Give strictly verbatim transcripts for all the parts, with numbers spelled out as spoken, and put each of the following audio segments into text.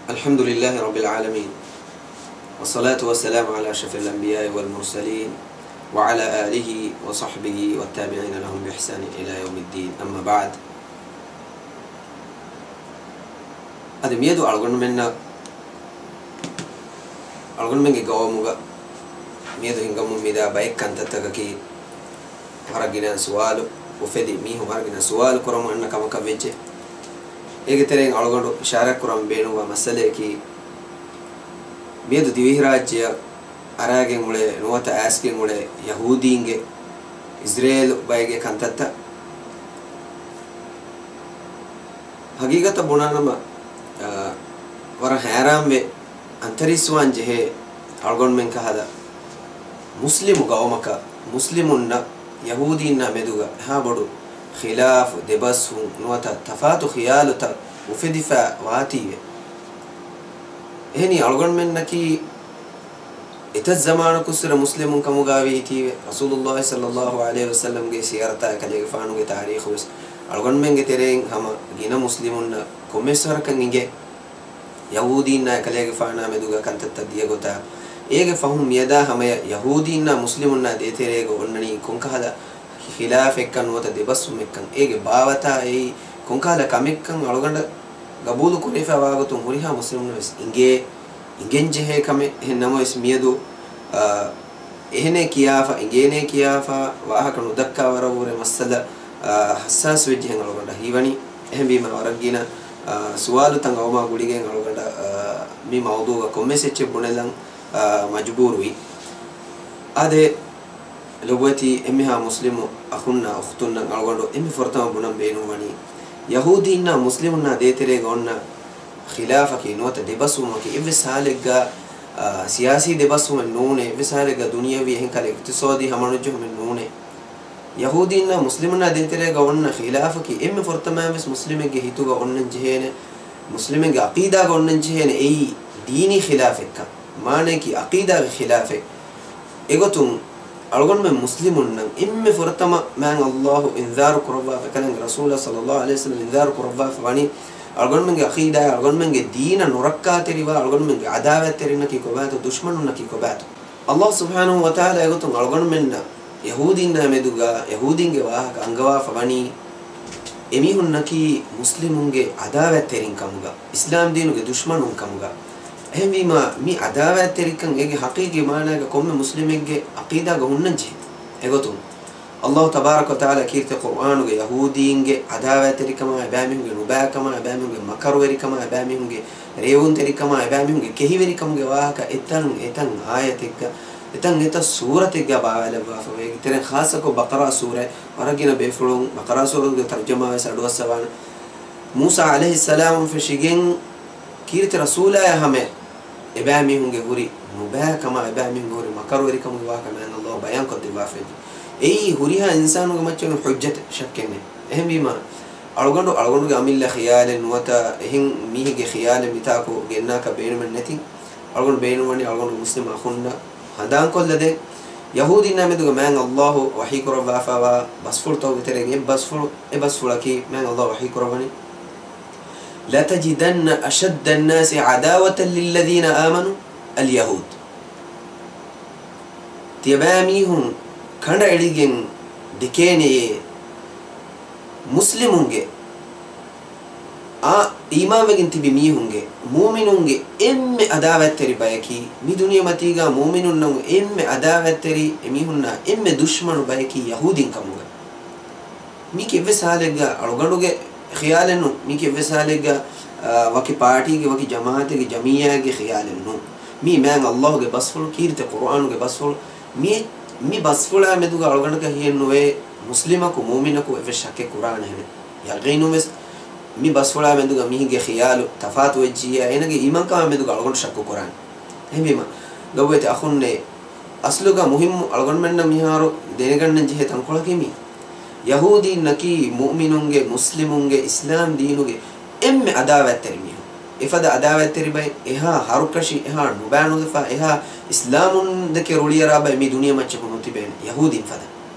الحمد لله رب العالمين، والصلاة والسلام على أشرف الأنبياء والمرسلين، وعلى آله وصحبه والتابعين لهم بإحسان إلى يوم الدين، أما بعد. އަދި މިއަދު އަޅުގަނޑުމެންނަށް، އަޅުގަނޑުމެންގެ ގައުމުގަ މިއަދު ހިނގަމުން މިދާ ބައެއް ކަންތައްތަކަކީ ވަރަށް ގިނަ ސުވާލު އުފެދި، މީހުން ވަރަށް ގިނަ ސުވާލު ކުރަމުން އަންނަ ކަމަކަށް ވެއްޖެ. އޭގެ ތެރެއިން އަޅުގަނޑު އިޝާރާތް ކުރަން ބޭނުންވާ މައްސަލަޔަކީ، މިއަދު ދިވެހިރާއްޖެއަށް އަރާގެން އުޅޭ ނުވަތަ އައިސްގެން އުޅޭ ޔަހޫދީންގެ އިޒްރޭލު ބައެއްގެ ކަންތައްތައް. ހަގީގަތަށް ބުނާނަމަ، އާ، ވަރަށް ހައިރާންވެ އަންތަރީސްވާން ޖެހޭ އަޅުގަނޑުމެން ކަހަލަ މުސްލިމު ގައުމަކަށް މުސްލިމުންނަށް ޔަހޫދީންނާ މެދުގަ އެހާ ބޮޑު ޚިލާފު، ދެބަސްވުން ނުވަތަ ތަފާތު ޚިޔާލުތައް އުފެދިފަ ވާތީވެ. އެހެނީ އަޅުގަނޑުމެންނަކީ އެތައް ޒަމާނަކުއްސުރެ މުސްލިމުން ކަމުގަ ވީތީވެ. ރަސޫލުﷲ ޞައްލަﷲ ޢަލައިހި ވަސައްލަމްގެ ސީރަތާ އެކަލޭގެފާނުގެ ތާރީޚުވެސް އަޅުގަނޑުމެންގެ ތެރެއިން ހަމަ ގިނަ މުސްލިމުންނަށް ކޮންމެސް ވަރަކަށް އިނގޭ. ޔަހޫދީންނާ އެކަލޭގެފާނާ މެދުގަ ކަންތައްތައް ދިޔަ ގޮތާ، އޭގެ ފަހުން މިއަދާ ހަމަޔަށް ޔަހޫދީންނާ މުސްލިމުންނާ ދޭތެރޭގަ އޮންނަނީ ކޮންކަހަލަ ޚިލާފެއްކަން ނުވަތަ ދެބަސްވުމެއްކަން، އޭގެ ބާވަތާ އެއީ ކޮންކަހަލަ ކަމެއްކަން އަޅުގަނޑަށް ގަބޫލު ކުރެވިފައިވާ ގޮތުން ހުރިހާ މުސްލިމުންނަށް ވެސް އިނގޭ، އިނގެން ޖެހޭ ކަމެއް. އެހެން ނަމަވެސް މިއަދު، އާ، އެހެނޭ ކިޔާފަ، އިނގޭނޭ ކިޔާފަ، ވާހަކަ ނުދައްކާ ވަރަށްވުރެ މައްސަލަ، އާ، ހައްސާސް ވެއްޖެހެން އަޅުގަނޑަށް ހީވަނީ. އެހެންވީމަ ވަރަށް ގިނަ، އާ، ސުވާލުތައް އައުމާ ގުޅިގެން އަޅުގަނޑަށް، އާ، މި މައުޟޫގަ ކޮންމެސް އެއްޗެއް ބުނެލަން، އާ، މަޖުބޫރުވި. އާދެ، ލޮބުވެތި އެންމެހާ މުސްލިމު އަޚުންނާ އުޚްތުންނަށް އަޅުގަނޑު އެންމެ ފުރަތަމަ ބުނަން ބޭނުންވަނީ، ޔަހޫދީންނާ މުސްލިމުންނާ ދޭތެރޭގަ އޮންނަ ޚިލާފަކީ ނުވަތަ ދެބަސްވުމަކީ އެއްވެސް ހާލެއްގަ، އާ، ސިޔާސީ ދެބަސްވުމެއް ނޫނޭ، އެއްވެސް ހާލެއްގަ ދުނިޔަވީ އެހެން ކަހަލަ އިޤްތިޞާދީ ހަމަނުޖެހުމެއް ނޫނޭ. ޔަހޫދީންނާ މުސްލިމުންނާ ދޭތެރޭގަ އޮންނަ ޚިލާފަކީ އެންމެ ފުރަތަމައިން ވެސް މުސްލިމެއްގެ ހިތުގަ އޮންނަން ޖެހޭނެ، މުސްލިމެއްގެ ޢަޤީދާގަ އޮންނަން ޖެހޭނެ އެއީ ދީނީ ޚިލާފެއްކަން. މާނަޔަކީ ޢަޤީދާގެ ޚިލާފެއް. އެގޮތުން އަޅުގަނޑުމެން މުސްލިމުންނަށް އެންމެ ފުރަތަމަ މާތް ﷲ އިންޒާރު ކުރައްވާފަ، އެކަލޭގެ ރަސޫލާ ޞައްލަﷲ ޢަލައިހި ވަސައްލަމް އިންޒާރު ކުރައްވާފަ ވަނީ، އަޅުގަނޑުމެންގެ ޢަޤީދާއާ އަޅުގަނޑުމެންގެ ދީނަށް ނުރައްކާތެރިވާ އަޅުގަނޑުމެންގެ ޢަދާވާތްތެރިންނަކީ ކޮބާތޯ، ދުޝްމަނުންނަކީ ކޮބާތޯ. ﷲ ސުބްޙާނަހޫ ވަތަޢާލާ އެގޮތުން އަޅުގަނޑުމެންނަށް ޔަހޫދީންނާ މެދުގަ ޔަހޫދީންގެ ވާހަކަ އަންގަވާފަ ވަނީ، އެމީހުންނަކީ މުސްލިމުންގެ ޢަދާވާތްތެރިން ކަމުގަ، އިސްލާމް ދީނުގެ ދުޝްމަނުން ކަމުގަ. އެހެންވީމާ، މި ޢަދާވާތްތެރިކަން އޭގެ ޙަޤީޤީ މާނާގަ ކޮންމެ މުސްލިމެއްގެ ޢަޤީދާގަ ހުންނަންޖެހޭ. އެގޮތުން، ﷲ ތަބާރަކަ ވަތަޢާލާ ކީރިތި ޤުރްއާނުގަ ޔަހޫދީންގެ ޢަދާވާތްތެރިކަމާ، އެބައިމީހުންގެ ނުބައިކަމާ، އެބައިމީހުންގެ މަކަރުވެރިކަމާ، އެބައިމީހުންގެ ރޭވުންތެރިކަމާ، އެބައިމީހުންގެ ކެހިވެރިކަމުގެ ވާހަކަ އެތައް އެތައް އާޔަތެއްގަ، އެތައް އެތައް ސޫރަތެއްގަ ބާވާލައްވާފަވޭ. އޭގެ ތެރެއިން ޚާއްޞަކޮށް ބަޤަރާ ސޫރަ، ވަރަށް ގިނަ ބޭފުޅުން ބަޤަރާ ސޫރަތުގެ ތަރުޖަމާވެސް އަޑުއައްސަވާނެ. މޫސާ ޢަލައިހިއްސަލާމުން ފެށިގެން ކީރިތި ރަސޫލާޔާ ހަމަޔަށް އެބައިމީހުންގެ ހުރި ނުބައިކަމާ، އެބައިމީހުންގެ ހުރި މަކަރުވެރިކަމުގެ ވާހަކަ މާތް ﷲ ބަޔާންކޮށްދެއްވާފައިވި. އެއީ ހުރިހާ އިންސާނުގެ މައްޗަށް ޙުއްޖަތެއް، ޝައްކެއް ނެތް. އެހެންވީމާ، އަޅުގަނޑު، އަޅުގަނޑުގެ އަމިއްލަ ޚިޔާލެއް ނުވަތަ އެހެން މީހެއްގެ ޚިޔާލެއް މިތާކު ގެންނާކަށް ބޭނުމެއް ނެތި. އަޅުގަނޑު ބޭނުންވަނީ އަޅުގަނޑު މުސްލިމް އަޚުންނަށް ހަނދާންކޮށްލަދޭން. ޔަހޫދީންނާ މެދުގަ މާތް ﷲ ވަޙީކުރައްވާފައިވާ ބަސްފުޅުތަކުގެ ތެރެއިން އެއް ބަސްފުޅު، އެ ބަސްފުޅަކީ މާތް ﷲ ވަޙީކުރައްވަނީ، لتجدن أشد الناس عداوة للذين آمنوا اليهود. ތިޔަބައިމީހުން ކަނޑައެޅިގެން ދެކޭނެޔޭ، މުސްލިމުންގެ، އާ، އީމާންވެގެން ތިބި މީހުންގެ، މުއުމިނުންގެ އެންމެ ޢަދާވާތްތެރި ބަޔަކީ، މި ދުނިޔެމަތީގަ މުއުމިނުންނަށް އެންމެ ޢަދާވާތްތެރި، އެމީހުންނާ އެންމެ ދުޝްމަނު ބަޔަކީ ޔަހޫދީން ކަމުގަ. މީ އެއްވެސް ހާލެއްގަ އަޅުގަނޑުގެ ޚިޔާލެއް ނޫން. މީ އެއްވެސް ހާލެއްގަ، އާ، ވަކި ޕާޓީގެ، ވަކި ޖަމާޢަތެއްގެ، ޖަމިއްޔާއެއްގެ ޚިޔާލެއް ނޫން. މީ މާތް ﷲ ގެ ބަސްފުޅު، ކީރިތި ޤުރުއާނުގެ ބަސްފުޅު. މި، މި ބަސްފުޅާ މެދުގަ އަޅުގަނޑަކަށް ހިޔެއްނުވޭ މުސްލިމަކު މުއުމިނަކު އެއްވެސް ޝައްކެއް ކުރާނެހެނެއް. ޔަޤީނުންވެސް މި ބަސްފުޅާ މެދުގަ މީހެއްގެ ޚިޔާލު ތަފާތުވެއްޖިއްޔާ، އޭނަގެ އީމާންކަމާ މެދުގަ އަޅުގަނޑު ޝައްކު ކުރާނެ. އެހެންވީމަ، ލޮބުވެތި އަޚުންނޭ، އަސްލުގަ މުހިއްމު އަޅުގަނޑުމެންނަށް މިހާރު ދެނެގަންނަން ޖެހޭ ތަންކޮޅަކީ މީ. ޔަހޫދީންނަކީ މުއުމިނުންގެ، މުސްލިމުންގެ، އިސްލާމް ދީނުގެ އެންމެ ޢަދާވާތްތެރި މީހުން. އެފަދަ ޢަދާވާތްތެރި ބައެއް، އެހާ ހަރުކަށި، އެހާ ނުބާނުލަފާ، އެހާ އިސްލާމުން ދެކެ ރުޅިއަރާ ބައެއް މި ދުނިޔެމައްޗަކު ނުތިބޭނެ، ޔަހޫދީން ފަދަ.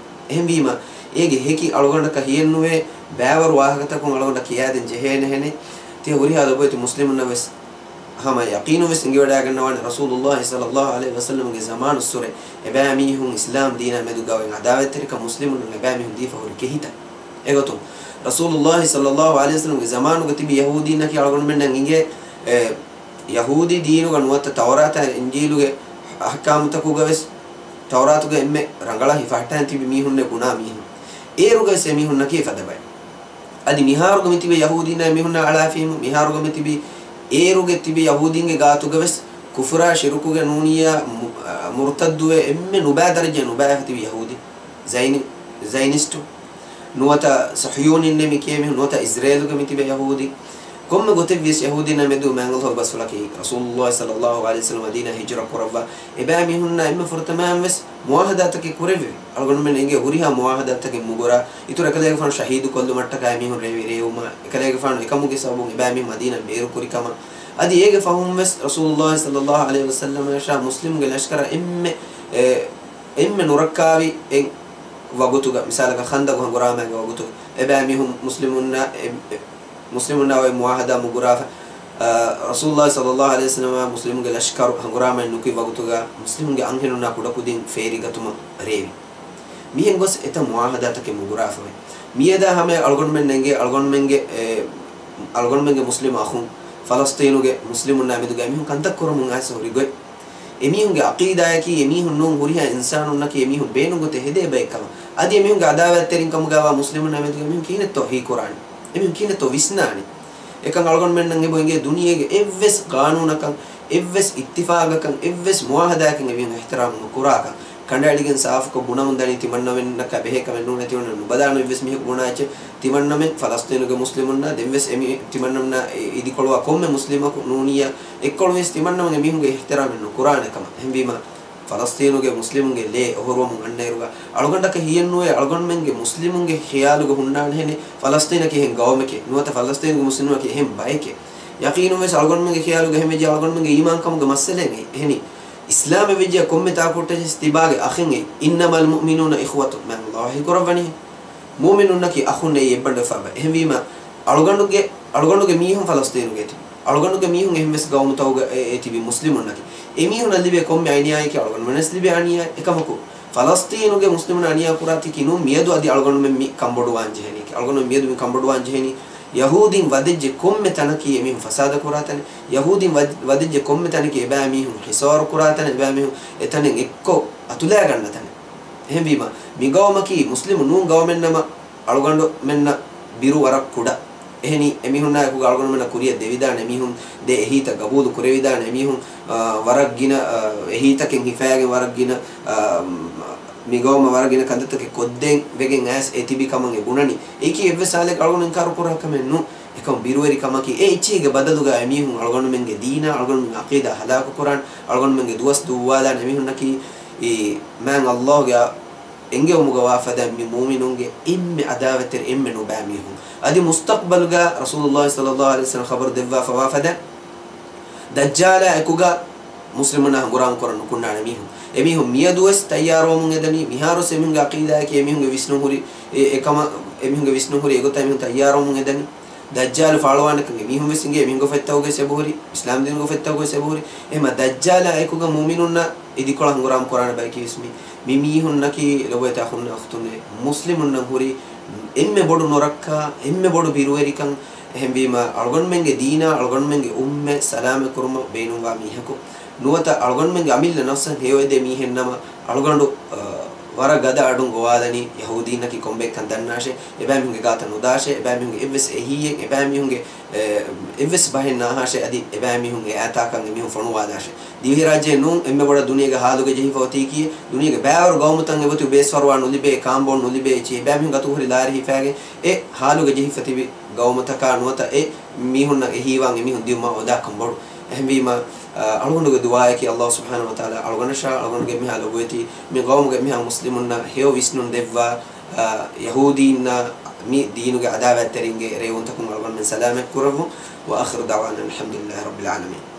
އެހެންވީމަ، އޭގެ ހެކި އަޅުގަނޑަކަށް ހިޔެއްނުވޭ، ބައިވަރު ވާހަކަތަކުން އަޅުގަނޑަށް ކިޔާދޭން ޖެހޭނެހެނެއް. ތިޔަ ހުރިހާ ލޮބުވެތި މުސްލިމުންނަށް ވެސް ހަމަ ޔަޤީނުން ވެސް އެނގިވަޑައިގަންނަވާނެ، ރަސޫލުﷲ ޞައްލަﷲ ޢަލައިހި ވަސައްލަމްގެ ޒަމާނުއްސުރެ އެބައިމީހުން އިސްލާމް ދީނާ މެދުގަ އޮތް ޢަދާވަތްތެރިކަން މުސްލިމުންނަށް އެބައިމީހުން ދީފަ ހުރި ކެހިތައް. އެގޮތުން، ރަސޫލުﷲ ޞައްލަﷲ ޢަލައިހި ވަސައްލަމްގެ ޒަމާނުގަ ތިބި ޔަހޫދީންނަކީ އަޅުގަނޑުމެންނަށް އިނގޭ، އެ، ޔަހޫދީ ދީނުގަ ނުވަތަ ތައުރާތާ އިންޖީލުގެ އަޙްކާމުތަކުގަ ވެސް، ތައުރާތުގަ އެންމެ ރަނގަޅަށް ހިފަހައްޓާން ތިބި މީހުންނެއް ބުނާ މީހުން. އޭރުގަ ވެސް އެމީހުންނަކީ އެފަދަ ބައެއް. އަދި މިހާރުގަ މިތިބި ޔަހޫދީންނާ އެމީހުންނާ އަޅާފީމު، މިހާރުގަ މިތިބި، އޭރުގެ ތިބި ޔަހޫދީންގެ ގާތުގަ ވެސް ކުފުރާ، ޝިރުކުގެ ނޫނިއްޔާ، މު-، އަ، މުރުތައްދުވެ އެންމެ ނުބައި ދަރަޖައެއް ނުބައިފަ ތިބި ޔަހޫދީ، ޒައިނި-، ޒައިނިސްޓު، ނުވަތަ ޞަހްޔޫނީންނޭ މި ކިޔޭ މީހުން، ނުވަތަ އިޒްރޭލުގަ މިތިބެ ޔަހޫދީ. ކޮންމެ ގޮތެއްވިޔަސް ޔަހޫދީންނާ މެދު މާތް ﷲ ބަސްފުޅަކީ، ރަސޫލުﷲ ޞައްލަﷲ ޢަލައިހި ވަސައްލަމް މަދީނާ ހިޖުރަ ކުރައްވާ އެބައިމީހުންނާ އެންމެ ފުރަތަމައިން ވެސް މުޢާހަދާތަކެއް ކުރެއްވި. އަޅުގަނޑުމެން އެނގޭ ހުރިހާ މުޢާހަދާތަކެއް މުގުރާ، އިތުރަށް އެކަލޭގެފާނު ޝަހީދު ކޮށްލުމަށްޓަކާ އެމީހުން ރޭވި ރޭވުމާ، އެކަލޭގެފާނު އެކަމުގެ ސަބަބުން އެބައިމީހުން މަދީނާ ބޭރުކުރި ކަމަށް. އަދި އޭގެ ފަހުން ވެސް ރަސޫލުﷲ ޞައްލަﷲ ޢަލައިހި ވަސައްލަމަށާ މުސްލިމުންގެ ލަޝްކަރަށް އެންމެ، އެ، އެންމެ ނުރައްކާވި އެއް ވަގުތުގަ، މިސާލަކަށް ޚަންދަޤު ހަނގުރާމައިގެ ވަގުތު، އެބައިމީހުން މުސްލިމުންނާ އެ، އެ، މުސްލިމުންނާ އޮތް މުޢާހަދާ މުގުރާފަ، އަ، ރަސޫލުﷲ ޞައްލަﷲ ޢަލައިހި ވަސައްލަމާ މުސްލިމުންގެ ލަޝްކަރު ހަނގުރާމައެއް ނުކުތް ވަގުތުގަ މުސްލިމުންގެ އަންހެނުންނާ ކުޑަކުދިން ފޭރިގަތުމަށް ރޭވި. މިހެން ގޮސް އެތައް މުޢާހަދާތަކެއް މުގުރާފަވޭ. މިއަދާ ހަމަޔަށް އަޅުގަނޑުމެން އެނގޭ އަޅުގަނޑުމެންގެ، އެ، އަޅުގަނޑުމެންގެ މުސްލިމް އަޚުން ފަލަސްޠީނުގެ މުސްލިމުންނާ މެދުގަ އެމީހުން ކަންތައް ކުރަމުން އައިސް ހުރި ގޮތް. އެމީހުންގެ ޢަޤީދާއަކީ، އެމީހުން ނޫން ހުރިހާ އިންސާނުންނަކީ، އެމީހުން ބޭނުން ގޮތެއް ހެދޭ ބައެއް ކަމަށް. އަދި އެމީހުންގެ ޢަދާވަތްތެރިން ކަމުގައިވާ މުސްލިމުންނާ މެދުގަ އެމީހުން ކިހިނެއްތޯ ހީކުރާނީ؟ އެމީހުން ކިހިނެއްތޯ ވިސްނާނީ؟ އެކަން އަޅުގަނޑުމެންނަށް އެބަ އިނގޭ ދުނިޔޭގެ އެއްވެސް ޤާނޫނަކަށް، އެއްވެސް އިއްތިފާގަކަށް، އެއްވެސް މުޢާހަދާއަކަށް އެމީހުން އިޙްތިރާމު ނުކުރާކަން. ކަނޑައެޅިގެން ސާފުކޮށް ބުނަމުން ދަނީ ތިމަންނަމެންނަކާ ބެހޭ ކަމެއް ނޫނޭ، ތިމަންނަމެން ނުބަލާނެ އެއްވެސް މީހަކު ބުނާ އެއްޗެއް. ތިމަންނަމެން ފަލަސްޠީނުގެ މުސްލިމުންނާ ދެންވެސް އެމީ-، ތިމަންނަމްނާ އި-، އިދިކޮޅުވާ ކޮންމެ މުސްލިމަކު ނޫނިއްޔާ އެއްކޮޅުންވެސް ތިމަންނަމެން އެމީހުންގެ އިޙްތިރާމެއް ނުކުރާނެ ކަމަށް. އެހެންވީމަ، ފަލަސްޠީނުގެ މުސްލިމުންގެ ލޭ އޮހޮރުވަމުން އަންނައިރުގަ އަޅުގަނޑަކަށް ހިޔެއްނުވޭ، އަޅުގަނޑުމެންގެ މުސްލިމުންގެ ޚިޔާލުގަ ހުންނާނެހެނެއް ފަލަސްޠީނަކީ އެހެން ގައުމެކޭ، ނުވަތަ ފަލަސްޠީނުގެ މުސްލިމުންނަކީ އެހެން ބައެކޭ. ޔަޤީނުންވެސް އަޅުގަނޑުމެންގެ ޚިޔާލުގަ އެހެންވެއްޖެ އަޅުގަނޑުމެންގެ އީމާންކަމުގެ މައްސަލައެއް ނެތް. އެހެނީ، އިސްލާމެއް ވެއްޖެ ކޮންމެ ތާކުއްޓަށް ތިބާގެ އަޚެއް އެއީ. إنما المؤمنون إخوة، މާތް ﷲ ވަޙީ ކުރައްވަނީ. މުއުމިނުންނަކީ އަޚުން އެއީ އެއްބަނޑު އެއްފައިބަ. އެހެންވީމަ، އަޅުގަނޑުގެ، އަޅުގަނޑުގެ މީހުން ފަލަސްޠީނުގައި ތިބި. އަޅުގަނޑުގެ މީހުން އެހެންވެސް ގައުމުތަކުގައި އެ، އެ ތިބި މުސްލިމުންނަކީ. އެމީހުންނަށް ލިބޭ ކޮންމެ އަނިޔާއެކޭ އަޅުގަނޑުމެންނަށް ލިބޭ އަނިޔާ. އެކަމަކު، ފަލަސްޠީނުގެ މުސްލިމުން އަނިޔާ ކުރާތީކީ ނޫން މިއަދު އަދި އަޅުގަނޑުމެން މި ކަންބޮޑުވާން ޖެހެނީކީ. އަޅުގަނޑުމެން މިއަދު މި ކަންބޮޑުވާން ޖެހެނީ. ޔަހޫދީން ވަދެއްޖެ ކޮންމެ ތަނަކީ އެމީހުން ފަސާދަ ކުރާ ތަނެއް. ޔަހޫދީން ވަދް-، ވަދެއްޖެ ކޮންމެ ތަނަކީ އެބައިމީހުން ހިސާރު ކުރާ ތަނެއް، އެބައިމީހުން އެތަނެއް އެއްކޮށް އަތުލައިގަންނަ ތަނެއް. އެހެންވީމަ، މި ގައުމަކީ މުސްލިމު ނޫން ގައުމެއްނަމަ، އަޅުގަނޑުމެންނަށް ބިރު ވަރަށް ކުޑަ. އެހެނީ، އެމީހުންނާ އެކުގަ އަޅުގަނޑުމެންނަށް ކުރިއަށް ދެވިދާނެ މީހުން، ދޭ އެހީތައް ގަބޫލު ކުރެވިދާނެ މީހުން، އާ، ވަރަށް ގިނަ، އާ، އެހީތަކެއް ހިފައިގެން ވަރަށް ގިނަ، އާ، މި ގައުމަށް ވަރަށް ގިނަ ކަންތައްތަކެއް ކޮށްދޭން ވެގެން އައިސް އެ ތިބި ކަމަށް އެ ބުނަނީ. އެއީކީ އެއްވެސް ހާލެއްގަ އަޅުގަނޑު އިންކާރު ކުރާ ކަމެއް ނޫން. އެކަމަ ބިރުވެރި ކަމަކީ، އެ އެއްޗެހީގެ ބަދަލުގަ އެމީހުން އަޅުގަނޑުމެންގެ ދީނާ، އަޅުގަނޑުމެންގެ ޢަޤީދާ ހަލާކު ކުރާން، އަޅުގަނޑުމެންގެ ދުވަސް ދުއްވާލާން އެމީހުންނަކީ، އީ، މާތް ﷲ ގެ އެންގެވުމުގަ ވާފަދަ މި މުއުމިނުންގެ އެންމެ ޢަދާވަތްތެރި، އެންމެ ނުބައި މީހުން. އަދި މުސްތަޤްބަލުގަ ރަސޫލުﷲ ޞައްލަﷲ ޢަލައިހި ވަސައްލަމް ޚަބަރު ދެއްވާފަ ވާފަދަ، ދައްޖާލާ އެކުގަ މުސްލިމުންނާ ހަނގުރާމަ ކުރަން ނުކުންނާނެ މީހުން. އެމީހުން މިއަދުވެސް ތައްޔާރުވަމުން އެދަނީ، މިހާރުވެސް އެމީހުންގެ ޢަޤީދާއަކީ، އެމީހުންގެ ވިސްނުން ހުރި އެ، އެކަމަށް، އެމީހުންގެ ވިސްނުން ހުރި އެގޮތަށް އެމީހުން ތައްޔާރުވަމުން އެދަނީ. ދައްޖާލު ފާޅުވާނެކަން އެމީހުން ވެސް އިނގޭ، އެމީހުންގެ ފޮތްތަކުގައި ވެސް އެބަހުރި، އިސްލާމް ދީނުގެ ފޮތްތަކުގައި ވެސް އެބަހުރި. އެހެންމަ ދައްޖާލާ އެކުގަ މުއުމިނުންނަށް އިދިކޮޅަށް ހަނގުރާމަ ކުރާނެ ބަޔަކީ ވެސް މީ. މި މީހުންނަކީ ލޮބުވެތި އަޚުންނޭ އުޚްތުންނޭ، މުސްލިމުންނަށް ހުރި އެންމެ ބޮޑު ނުރައްކާ، އެންމެ ބޮޑު ބިރުވެރިކަން. އެހެންވީމަ، އަޅުގަނޑުމެންގެ ދީނާ، އަޅުގަނޑުމެންގެ އުއްމަތް ސަލާމަތް ކުރުމަށް ބޭނުންވާ މީހަކު ނުވަތަ އަޅުގަނޑުމެންގެ އަމިއްލަ ނަފްސަށް ހެޔޮއެދޭ މީހެއްނަމަ، އަޅުގަނޑު، އަ، ވަރަށް ގަދަ އަޑުން ގޮވާލަނީ ޔަހޫދީންނަކީ ކޮންބައެއްކަން ދަންނާށޭ، އެބައިމީހުންގެ ގާތަށް ނުދާށޭ، އެބައިމީހުންގެ އެއްވެސް އެހީއެއް، އެބައިމީހުންގެ، އެ، އެއްވެސް ބަހެއް ނާހާށޭ، އަދި އެބައިމީހުން އެ އާތާކަން އެމީހުން ފޮނުވާލާށޭ. ދިވެހިރާއްޖެއެއް ނޫން، އެންމެ ބޮޑަށް ދުނިޔޭގަ ހާލުގަ ޖެހިފަ އޮތީކީ، ދުނިޔޭގެ ބައިވަރު ގައުމުތައް އެގޮތު ބޭސްފަރުވާ ނުލިބޭ، ކާނބޯން ނުލިބޭ އެއްޗެއް، އެބައިމީހުން ގަތު ހުރި ލާރި ހިފައިގެން އެ ހާލުގަ ޖެހިފަ ތިބި ގައުމުތަކާ ނުވަތަ އެ މީހުންނަށް އެހީވާން އެމީހުން ދިއުމާ އޮދާކަން ބޮޑު. އެހެންވީމަ، އަ، އަޅުގަނޑުގެ ދުޢާއަކީ ﷲ ސުބްޙާނަހޫ ވަތަޢާލާ އަޅުގަނޑަށާ، އަޅުގަނޑުގެ މިހާ ލޮބުވެތި މި ގައުމުގެ މިހާ މުސްލިމުންނަށް ހެޔޮ ވިސްނުން ދެއްވާ، އަ، ޔަހޫދީންނާ މި ދީނުގެ ޢަދާވާތްތެރިންގެ ރޭވުންތަކުން އަޅުގަނޑުމެން ސަލާމަތް ކުރައްވުން. وآخر دعوانا أن الحمد لله رب العالمين.